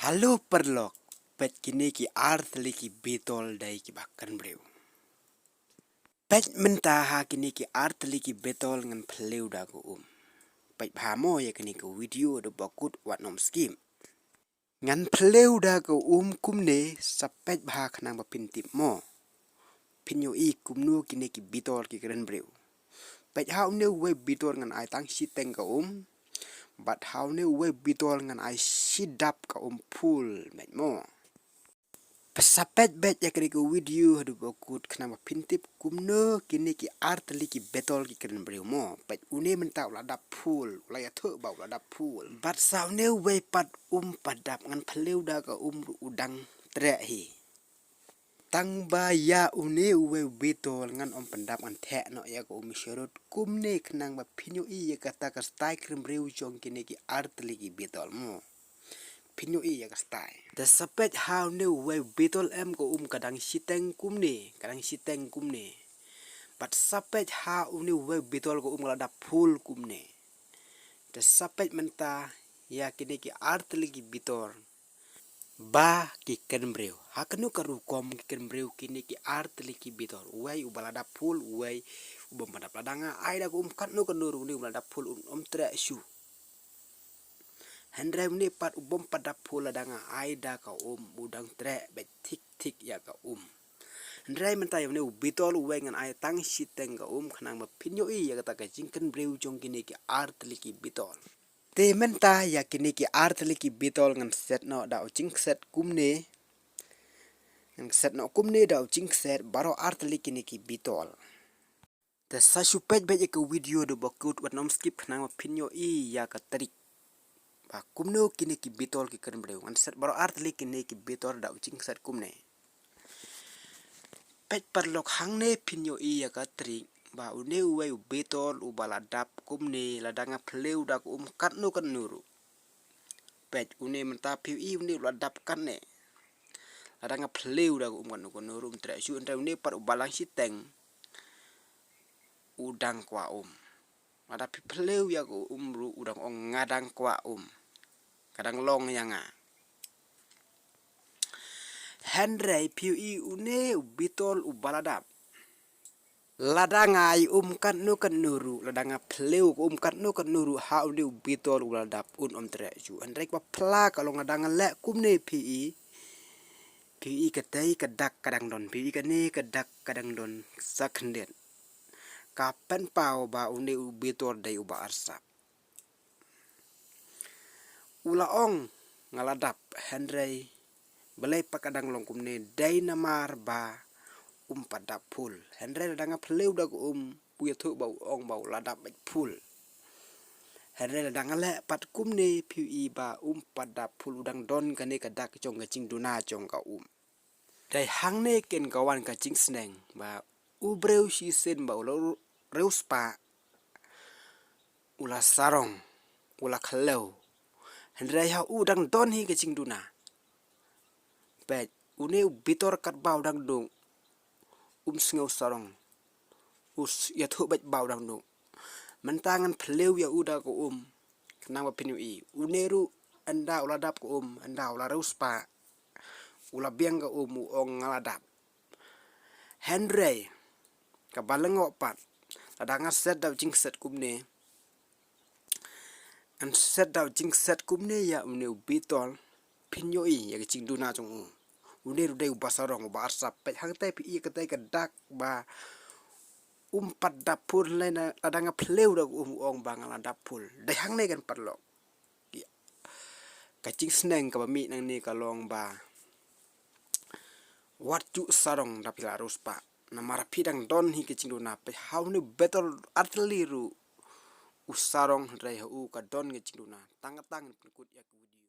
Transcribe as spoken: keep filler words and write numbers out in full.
Hello paralok, peit kine ki artylli ki bitol dei kiba kren briew. Peit mynta ha kine ki artylli ki bitol ngan phylliew da ka um. Peit bha mo ïa kane ka video haduh ba kut, wat nym skip. Ngan phylliew da ka um kumne, sa peit bha khnang ba phin tip mo. Phin ïohi kumno kine ki bitol ki kren briew. Peit ha une uwei u bitol ngan ai tang shiteng ka um. Bad ha une uwei u bitol ngan ai shidap ka um phul, peit mo. Sa peit beit ïa kane ka video haduh ba kut khnang ba phin tip kumno kine ki artylli ki bitol ki kren briew mo. Peit une mynta u la dap phul, u la ïathuh ba u la dap phul. Bad sa une uwei pat um pat dap, ngan phylliew da ka um ruh u dang treh hi. Tang ba ïa une uwei u bitol ngan ym pyndap, ngan theh noh ïa ka um sharud kumne khnang ba phin ïohi ïa kata ka style kren briew jong kine ki artylli ki bitol mo. Phin ïohi ïa ka style. Te sa peit ha une uwei u bitol em ka um ka dang shiteng kumne, ka dang shiteng kumne. Bad sa peit ha une uwei u bitol ka um ka la dap phul kumne. Te sa peit mynta ïa kine ki artylli ki bitol ba ki kren briew. Ha kano ka rukom ki kren briew kine ki artylli ki bitol. Uwei uba la dap phul, uwei u bym pat dap. Lada nga ai da ka um katno katno ruh une uba la dap phul un ym treh shuh. Hynrei une pat u bym pat dap phul, lada nga ai da ka um u dang treh beit thik thik ïa ka um. Hynrei mynta ïa une u bitol uwei ngan ai tang shiteng ka um khnang ba phin ïohi ïa kata ka jingkren briew jong kine ki artylli ki bitol. Te mynta ïa kine ki artylli ki bitol ngan set noh da u jingset kumne. Ngan set noh kumne da u jingset baroh artylli kine ki bitol. Te sa shu peit beit ïa ka video haduh ba kut, wat nym skip khnang ba phin ïohi ïa ka trik ba kumno kine ki bitol ki kren briew. Ngan set baroh artylli kine ki bitol da u jingset kumne. Peit paralok, hangne phin ïohi ïa ka trik ba une uwei u bitol uba la dap kumne, lada nga phylliew da ka um katno katno ruh. Peit une mynta phi ïohi une u la dap katne. Lada nga phylliew da ka um katno katno ruh um treh shuh, hynrei une pat uba la dang shiteng u dang kwah um. Lada phi phylliew ïa ka um ruh u dang ong nga dang kwah um. Ka dang long ïa nga. Hynrei phi ïohi une u bitol uba la dap, lada nga ai um katno katno ruh, lada nga phylliew ka um katno katno ruh ha une u bitol uba la dap un ym treh shuh. Hynrei kaba phylla ka long lada nga leh kumne phi ïohi. Phi ïohi katei ka dak ka dang don, phi ïohi kane ka dak ka dang don sa khyndiat. Ka pynpaw ba une u bitol dei uba arsap. U la ong nga la dap, hynrei balei pat ka dang long kumne, dei namar ba um pat dap phul. Hynrei lada nga phylliew da ka um u ïathuh ba u ong ba u la dap beit phul. Hynrei lada nga leh pat kumne phi ïohi ba um pat dap phul, u dang don kane ka dak jong ka jingduna jong ka um. Dei hangne kin ka wan ka jingsneng ba u briew shisien ba u la riewspah u la sarong, u la khlem. Hynrei ha u dang don hi ka jingduna. Peit une u bitol katba u dang duk um sngew sarong. U ïathuh beit ba u dang duk. Mynta ngan phylliew ïa u da ka um khnang ba phin ïohi. Une ruh ynda u la dap ka um, ynda u la riewspah u la biang ka um u ong nga la dap. Hynrei kaba lyngngoh pat, lada nga set da u jingset kumne, ngan set da u jingset kumne ïa une u bitol, phin ïohi ïa ka jingduna jong u. Une ruh dei uba sarong uba arsap. Peit hangtei phi ïohi katei ka dak ba um pat dap phul, hynrei lada nga phylliew da ka um u ong ba nga la dap phul. Dei hangne kan paralok. Ka jingsneng kaba mih nangne ka long ba wat ju sarong da phi la riewspah. Namar phi dang don hi ka jingduna. Peit ha une u bitol artylli ruh u sarong, hynrei ha u ka don ka jingduna. Tang katne ngan pynkut ïa ka video.